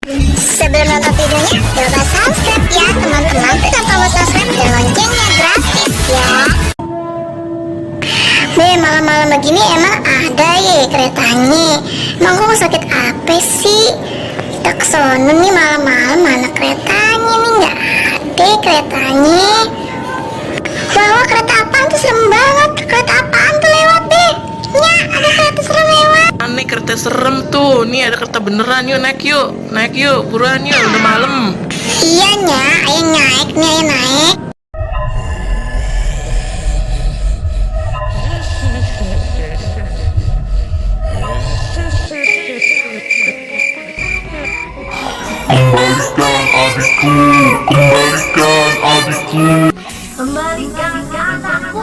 Sebelum nonton videonya, coba subscribe ya teman-teman. Tekan tombol subscribe dan loncengnya gratis ya. Nih malam-malam begini emang ada ya keretanya. Emang gue sakit apa sih? Kita kesono nih malam-malam, mana keretanya nih? Nggak ada keretanya. Bawa kereta apaan tuh serem banget. Kereta apaan tuh lewat deh? Nya ada kereta serem lewat. Aneh kereta serem tuh. Nih ada kereta beneran, yuk naik yuk. Naik yuk, buruan yuk, udah malam. Iya nya, ayo naik nih, ayo naik. Kembalikan adikku, kembalikan adikku. Kembalikan anakku.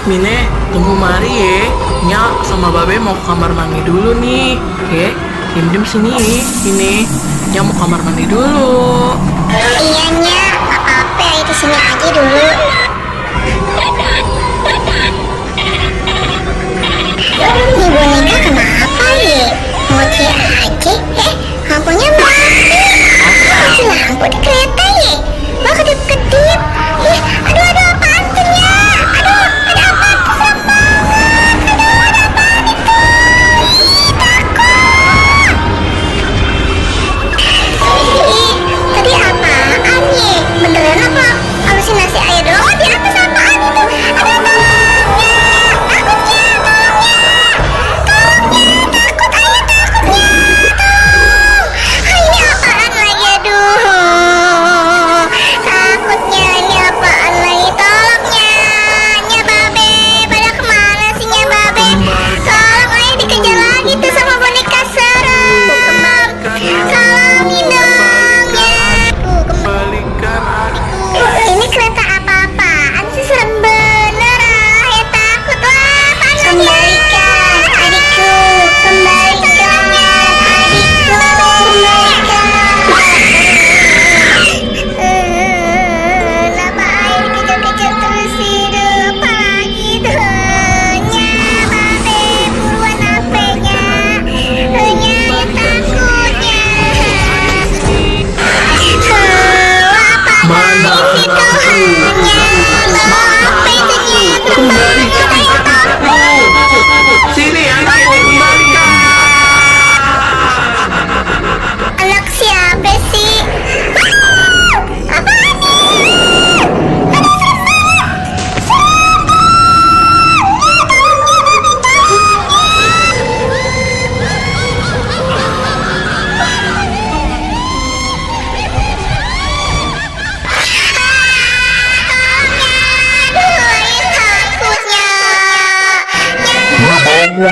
Mine, tunggu mari ya. Nya sama Babe mau ke kamar mandi dulu nih. Oke, diem-diem sini, Mine. Nya mau kamar mandi dulu. Iya nya, apa-apa ya di sini aja dulu. Ini boneka kenapa ya? Mochi aja. Lampunya mati. Mati lampu di kereta ya? Wah kedip-kedip. Aduh apaan tuh nya? Aduh ada apaan tuh serem banget. Aduh ada apaan itu? Ih takut. Tadi apaan ya? Beneran apa halusinasi aja doang? Di atas apaan itu? Ada apaan?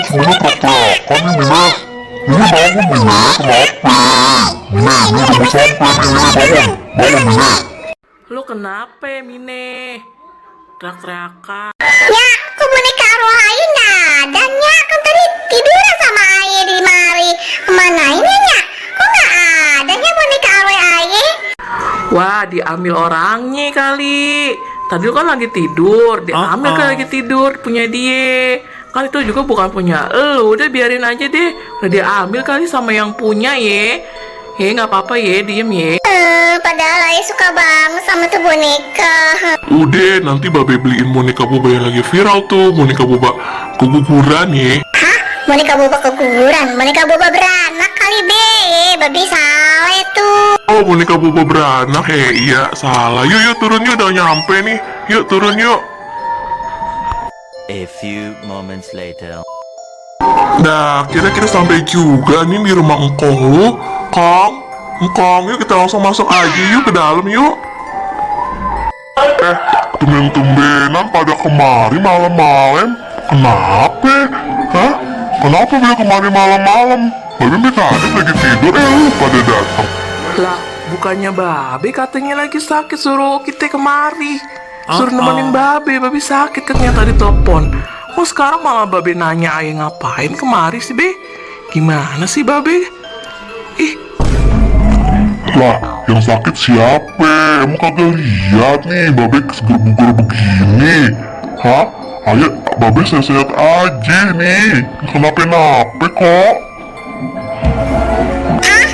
Semuanya ketakan nih Mine. Mine bangun Mine, kenapa? Mine udah mau sampai nih Mine, bangun. Bangun Mine. Lu kenapa, Mine? Teriak-teriakan. Ya, kok boneka arwah Aye nggak ada nya? Kan tadi tiduran sama Aye di mari. Kemana ini nya? Kok nggak ada nya boneka arwah Aye? Wah, diambil orangnya kali. Tadi lu kan lagi tidur, diambil kan lagi tidur punya dia. Kan itu juga bukan punya lu, udah biarin aja deh. Udah diambil kali sama yang punya ya. Nggak apa-apa ya, diem ya. Padahal Aye suka banget sama tuh boneka. Udah, nanti Babe beliin boneka boba yang lagi viral tuh. Boneka boba keguguran ya. Hah? Boneka boba keguguran? Boneka boba beranak kali be. Babi salah itu. Oh, boneka boba beranak ya? Iya, salah. Yuk turun yuk, udah nyampe nih. Yuk turun yuk. A few moments later. Nah, kira-kira sampai juga nih di rumah engkong lu. Engkong, yuk kita langsung masuk aja yuk ke dalam yuk. Tumben-tumbenan pada kemari malam-malam. Kenapa? Hah? Kenapa dia kemari malam-malam? Babe mereka ada lagi tidur, lu pada datang. Lah, bukannya Babe katanya lagi sakit, suruh kita kemari. Suruh nemenin Babe sakit ternyata ditelepon. Oh sekarang malah Babe nanya Ayah ngapain kemari sih Be? Gimana sih Babe? Ih, Lah, yang sakit siapa? Emang kagak lihat nih, Babe seger-buger begini. Hah? Ayo, Babe sehat-sehat aja nih. Kenapa-napa kok? Ah,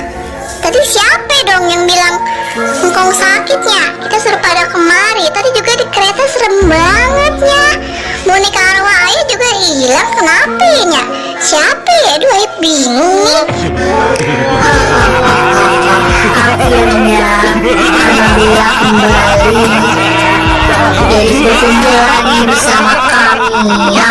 tadi siapa dong yang bilang engkong sakitnya? Kita suruh pada kemari. Tadi juga di kereta serem banget ya. Boneka arwah ayah juga hilang. Kenapa ya? Siapa ya? Aduh, ayah bingung nih. Akhirnya alhamdulillah kembali jadi berkumpul lagi bersama kami ya.